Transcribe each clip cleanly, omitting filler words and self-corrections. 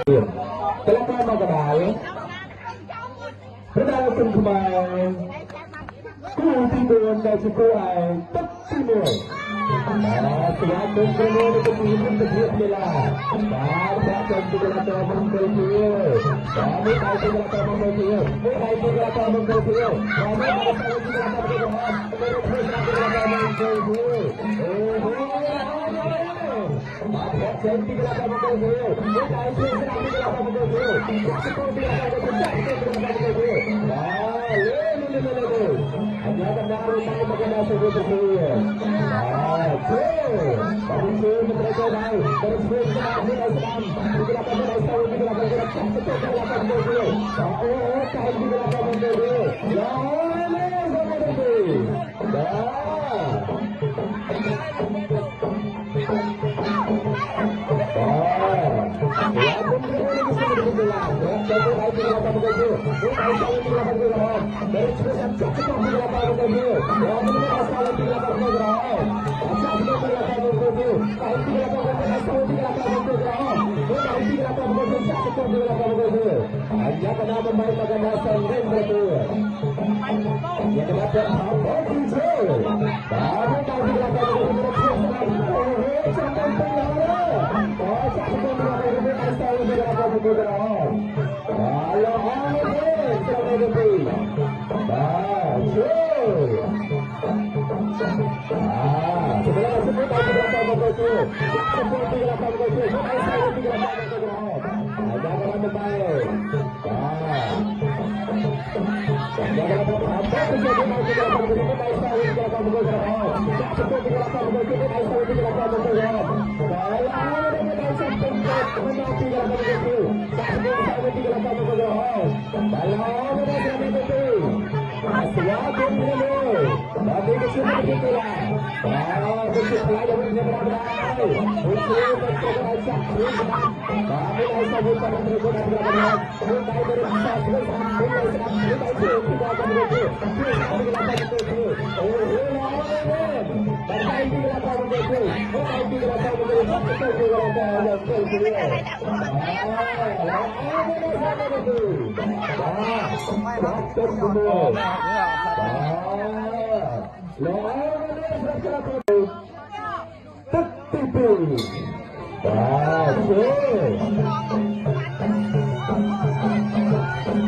កីឡាករមកកដាលប្រដាល់គុំខ្មែរគូទី4ដែលជាគូឯទឹកទី1បាទស្វាគមន៍ក្រុមនេះទៅទីមិត្តភាពកីឡាបាទប្រាក់ចំពីកីឡាករមង្គលជាបាទនេះដៃពីកីឡាករមង្គលជានេះដៃពីកីឡាករមង្គលជាបាទនេះដៃពីកីឡាករមង្គលជានេះពីកីឡាករមង្គលជាអូហូបាទប្រាក់ចំពីកីឡាករមង្គលជានេះដៃពីកីឡាករមង្គលជាចាក់ទៅពីកីឡាករចាក់ទៅពីកីឡាករមង្គលជាបាទលេលេលេលេអញ្ញាកណ្ដាលមកមកកណ្ដាលទៅទៅបាទជេបាទជេមិនត្រូវទៅដែរតែជេស្ដាប់នេះឲ្យស្ដាប់ពីកីឡាករឲ្យទៅពីកីឡាករចាក់ទៅកីឡាករមង្គលជាអូអូចៃពីកីឡាករមង្គលជាឡលេទៅទៅបាទ ទឹកទី2បាទជេ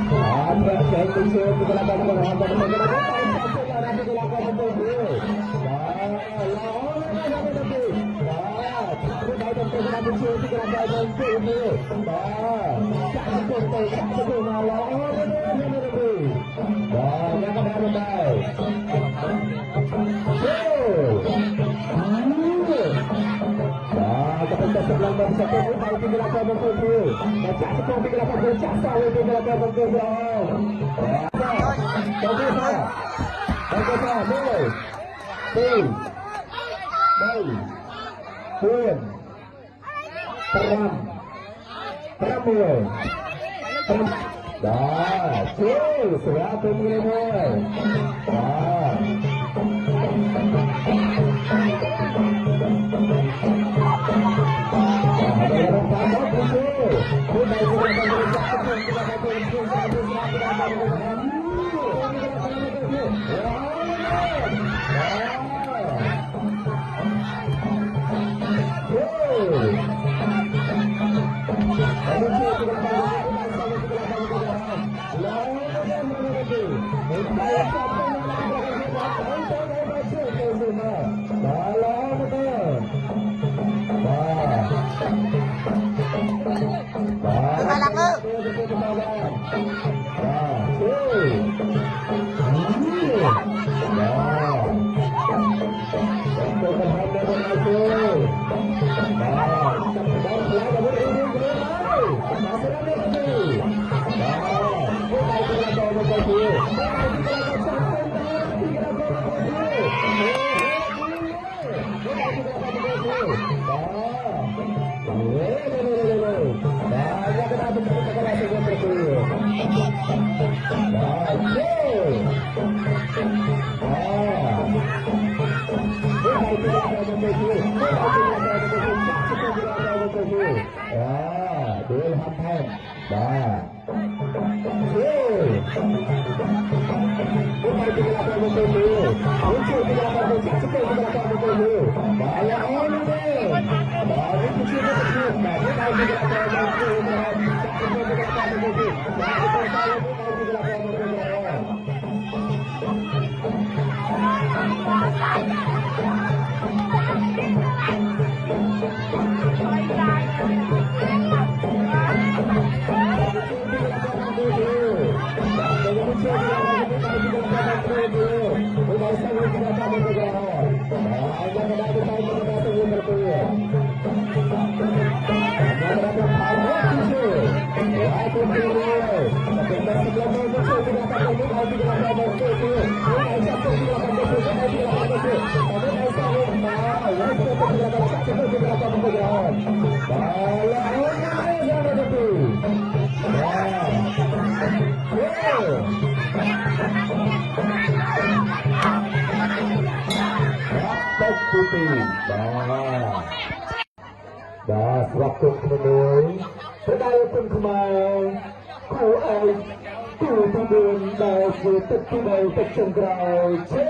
បាទប្រជែងទៅជើងពីកន្លែងទៅកន្លែងទៅកន្លែងទៅកន្លែងទៅកន្លែងបាទឡោបាទទៅទៅទៅជើងពីកន្លែងទៅទៅបាទចាក់ទៅទៅចាក់ទៅមកឡោបាទយ៉ាងណាដែរបាទក៏ទៅសម្លឹងមកទៅទៅពីកន្លែងទៅទៅចាក់ទៅពីកន្លែងទៅចាក់សោពីកន្លែងទៅទៅទៅទៅទៅទៅ1 2 3 4 5 6 5បាទជួយស្វាគមន៍មួយបាទ បាទ បាទអេអូបាយទីឡាមកទៅអូជួយទីឡាមកចាក់ទៅទីឡាមកទៅបាទល្អណាស់បាទនេះគឺជាមុខភាពបាទនេះបាយទីឡាមកទៅបាទចាក់ទៅទីឡាមកទៅបាទទៅទៅទីឡាមកទៅទី2បាទបាទស្វាគមន៍មួយប្រដៅគុណខ្មែរគូឯកគូទី4ដែលជាទឹកទី3ទឹកចុងក្រោយជើ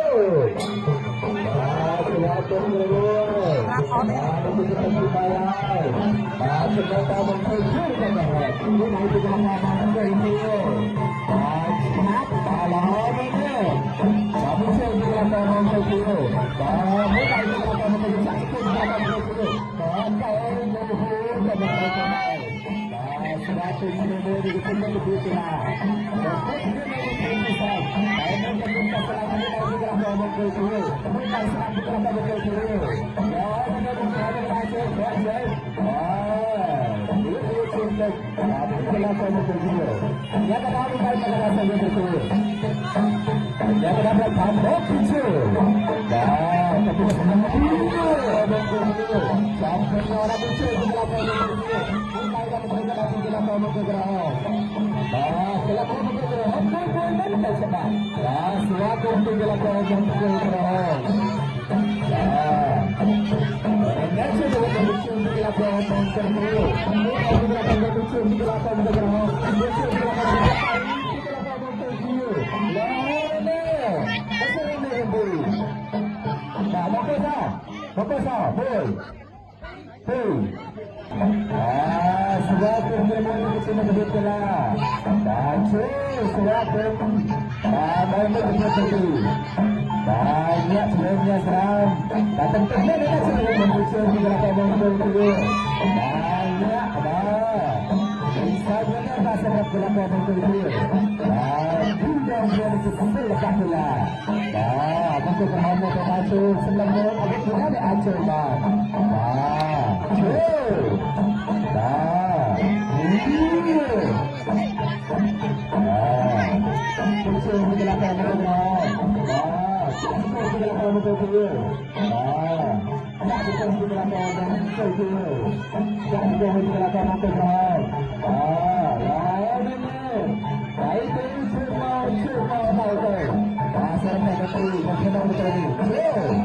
បាទស្វាគមន៍មួយបាទនេះគឺទឹកទី3ហើយបាទចំណុចតាម20គឺតែហើយនេះហើយទីកំណាបានទៅនេះបាទឆ្លាតបាទល្អមែនទេបាទមិនជាទីតាមទៅទីបាទមួយដៃទៅតាមទៅចាក់ទៅតាមទៅបាទកែនៅហូរតែមិនទៅដែរបាទស្វាគមន៍មួយនេះគឺមិនទៅទីណាបាទគឺនៅទីនេះស្រាប់តែនៅក្នុងកាសឡានេះដល់ទីក្រមកទៅទីមួយដៃស្រាប់ទីក្រមកទៅទីបាទនៅក្នុងកាសឡាចេះចេះបាទនេះគឺជាទឹកបាទទីឡាទៅទៅទីយ៉ាកដាទៅទៅទៅទៅយ៉ាកដាទៅតាមទៅទីបាទទៅទីបងប្អូនចាំខ្ញុំរកជួយទីឡាទៅទីមួយដៃដល់ទៅដល់ទីឡាទៅមកក្រោបាទទីឡាទៅមកក្រោមួយមួយមិនទៅច្បាស់បាទស្វាគមន៍ទីឡាទៅមកក្រោបាទអ្នកជួយទៅជួយទីឡាទៅមកក្រោមួយដៃទីឡាទៅជួយទីឡាទៅមកក្រោមួយជួយទីឡាទៅទីឡាទៅមកទីឡាណែអសរនេះបុយបាទមកទៅមកទៅមួយពីរស្វាគមន៍មួយនេះជាមកវិទ្យាបាទជួយស្វាគមន៍បាទដល់មកទៅទីបាទអ្នកឆ្លងអ្នកស្រាមបាទទាំងនេះនេះជួយមកជួយទីឡាទៅមកទៅទីបាទអ្នកបាទនេះសាយអ្នកបាទសម្រាប់ទីឡាទៅមកទៅទីបាទពីដងនេះគឺសិលកាឡាបាទមកទៅក្រហមមកទៅជួយសម្លឹងមើលអត់ជួយអាចជួយបានបាទជួយបាទនេះបាទជួយមកឡាទៅមកបាទជួយមកឡាទៅមកទៅបាទដាក់ទៅមកឡាទៅមកទៅដាក់ទៅមកឡាទៅមកទៅបាទឡានេះដៃទៅជួយមកជួយមកទៅទៅបាទសរតែទៅមកក្នុងទៅនេះជួយ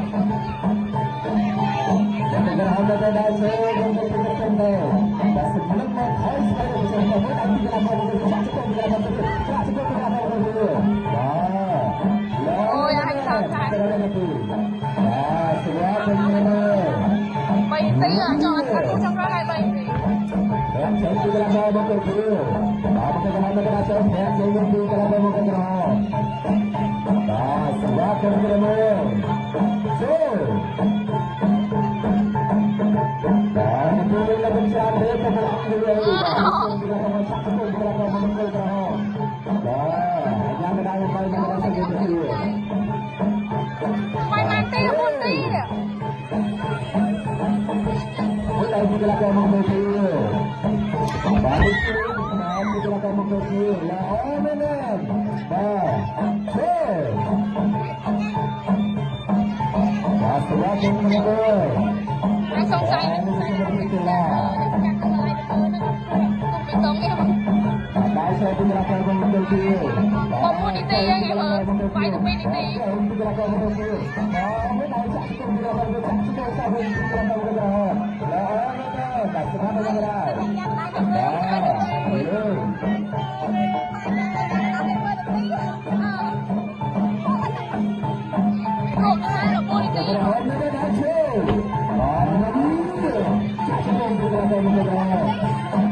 តែក្រហមទៅដល់ជួយមកទៅទៅទៅបាទសម្លឹងមកហើយស្គាល់ទៅទៅមួយដល់ទីឡាមកទៅចាក់ទៅទីឡាមកទៅចាក់ទៅទីឡាមកទៅបាទ អូយឲ្យខំចា បាទស្វាគមន៍ 3ទីចង់អត់ចង់រកឲ្យ3ទី បាទចូលទីឡាមកទៅទៅបាទមកទៅមកទៅចូលអ្នកចូលទីឡាមកទៅក្របាទស្វាគមន៍មួយចូលបាទមកទៅលើបញ្ជាទេទៅឡើងទៅបាទទីឡាមកឆាក់ទៅទីឡាមកទៅក្របាទយ៉ាងណាទៅមកទៅទៅ បាយម៉ាទី4ទី មួយដៃទីឡាមកទៅបាទទីឡាមកទៅល្អមែនបាទចូលបាទស្វាគមន៍មួយ ហើយសង្ស័យនឹងខ្សែចាក់ទៅឲ្យទៅនឹងទុំពីតងនេះ បាយចូល ពីកីឡាករវិញដូចជា បងមួយនីតិហ្នឹងឯងមើលវាយទៅពីរនីតិ ពីកីឡាករវិញដូចជាបាទមួយដៃចាក់ជុំពីកីឡាករវិញចាក់ជុំសាវិញពីកីឡាករវិញក្រហមល្អណាស់បាទ សុខភាពវិញដែរបាទ រកទៅហើយមួយនីតិ ក្រហមនេះដែរជើបាទចាក់ជុំពីកីឡាករវិញក្រហម